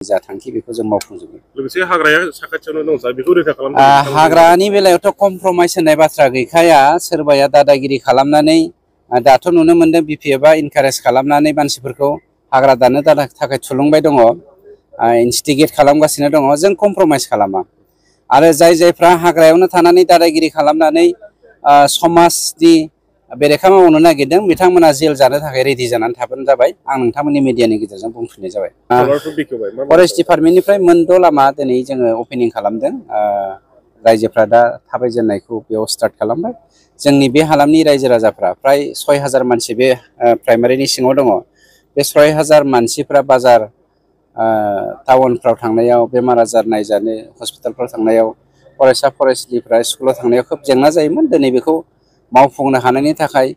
जा थांखि बेखौ जों मावफुंजोबगोन। लोगोसे हाग्राया साखाथियावनो दं सार, बेखौ रैखा खालामनो हाग्रानि बेलायावथ' कमप्रमाइस होननाय बाथ्रा गैखाया। सोरबाया दादागिरि खालामनानै दाथ' नुनो मोनदों बिपिएफआ इनकारेज खालामनानै मानसिफोरखौ हाग्रा दाननो थाखाय थुलुंबाय दङ, इनस्टिगेट खालामगासिनो दङ। जों कमप्रमाइस खालामा। आरो जायफ्रा हाग्रायावनो थानानै दादागिरि खालामनानै समाजनि बेरेखा मावनो नागिरदों बिथांमोना जेल जानो थाखाय रेडि जानानै थाबानो जाबाय। आं नोंथांमोननि मिडियानि गेजेरजों बुंफिननाय जाबाय। फरेस्ट डिपार्टमेन्टनिफ्राय मोनद' लामा दिनै जोङो अपेनिं खालामदों। रायजोफ्रा दा थाबायजेननायखौ बेयाव स्टार्ट खालामबाय। जोंनि बे हालामनि रायजो राजाफ्रा फ्राय 6000 मानसि बे प्राइमारिनि सिङाव दङ। बे 6000 मानसिफ्रा बाजार टाउनफ्राव थांनायाव, बेमार आजार नायजानो हस्पिटालफ्राव थांनायाव, फरायसा फरायसुलिफ्रा स्कुलाव थांनायाव खोब जेंना जायोमोन। दिनै बेखौ मावफुंनो हानायनि थाखाय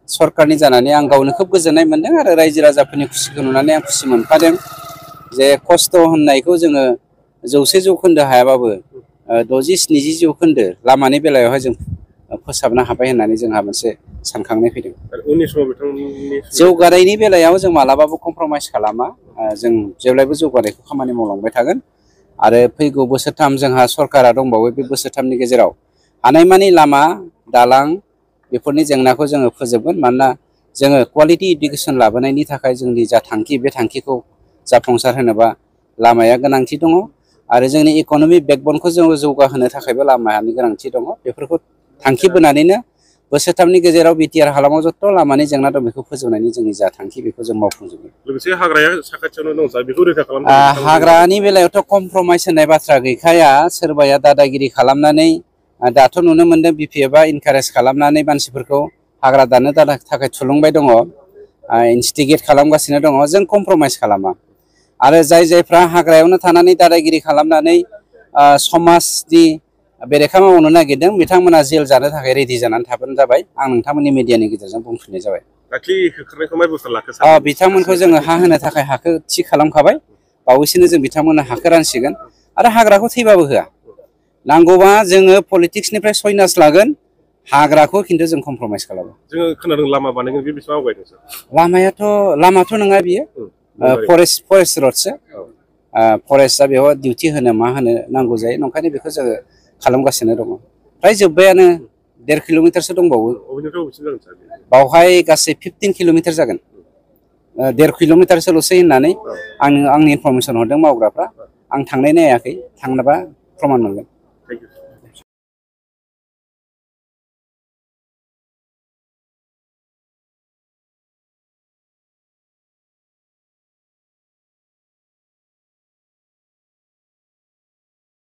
सरकारनि जानानै आं गावनो खोब गोजोननाय मोनदों आरो रायजो राजाफोरनि खुसिखौ नुनानै आं खुसि मोनफादों। जे खस्थ' होननायखौ जोङो 100 जौखोन्दो हायाबाबो 60-70 जौखोन्दो लामानि बेलायावहाय जों फोसाबनो हाबाय होननानै जोंहा मोनसे सानखांनाय फैदों। उननि समाव बिथांमोननि जौगानायनि बेलायाव जों मालाबाबो कमप्रमाइस खालामा। जों जेब्लायबो जौगानायखौ खामानि मावलांबाय थागोन। आरो फैगौ बोसोरथाम जोंहा सरकारा दंबावो। बे बोसोरथामनि गेजेराव हानायमानि लामा दालां बेफोरनि जेंनाखौ जोङो फोजोबगोन। मानोना जोङो क्वालिटि इडुकेसन लाबोनायनि थाखाय जोंनि जा थांखि, बे थांखिखौ जाफुंसार होनोबा लामाया गोनांथि दङ। आरो जोंनि इक'नमिक बेकबनखौ जोङो जौगाहोनो थाखायबो लामानि गोनांथि दङ। बेफोरखौ थांखि बोनानैनो बोसोरथामनि गेजेराव बिटिआर हालामाव जथ' लामानि जेंना दं बेखौ फोजोबनायनि जोंनि जा थांखि बेखौ जों मावफुंजोबगोन। लोगोसे हाग्राया साखाथियावनो दं सार, बेखौ रैखा खालामनो हाग्रानि बेलायावथ' कमप्रमाइस होननाय बाथ्रा गैखाया। सोरबाया दादागिरि खालामनानै दाथ' नुनो मोनदों बिपिएफआ इनकारेज खालामनानै मानसिफोरखौ हाग्रा दाननो थाखाय थुलुंबाय दङ, इनस्टिगेट खालामगासिनो दङ। जों कमप्रमाइस खालामा। आरो जायफ्रा हाग्रायावनो थानानै दादागिरि खालामनानै समाजनि बेरेखा मावनो नागिरदों बिथांमोना जेल जानो थाखाय रेडि जानानै थाबानो जाबाय। आं नोंथांमोननि मिडियानि गेजेरजों बुंफिननाय जाबाय। दाख्लि होखारनायखौ मा बेबस्था लाखो सार? बिथांमोनखौ जोङो हा होनो थाखाय हाखौ थि खालामखाबाय। बावैसोनो जों बिथांमोननो हाखौ रानसिगोन। आरो हाग्राखौ थैबाबो होआ। नांगौबा जोङो पलिटिक्सनिफ्राय सयनास लागोन, हाग्राखौ खिन्थु जों कमप्रमाइस खालामो। जोङो खोनादों लामा बानायगोन, बे बेसेबां आवगायदों सार? लामाथ' नङा बियो, फरेस्ट रडसो। फरेस्टआ बेयाव डिउटि होनो मा होनो नांगौ जायो, नंखायनो बेखौ जोङो खालामगासिनो दङ। फ्राय जोब्बायानो, 1.5 किल'मिटारसो दंबावो। बावहाय गासै 15 किल'मिटार जागोन। 1.5 किल'मिटारसोल'सै होननानै आंनि इनफरमेसन हरदों मावग्राफ्रा। आं थांनाय नायाखै, थांनोबा प्रमान मोनगोन।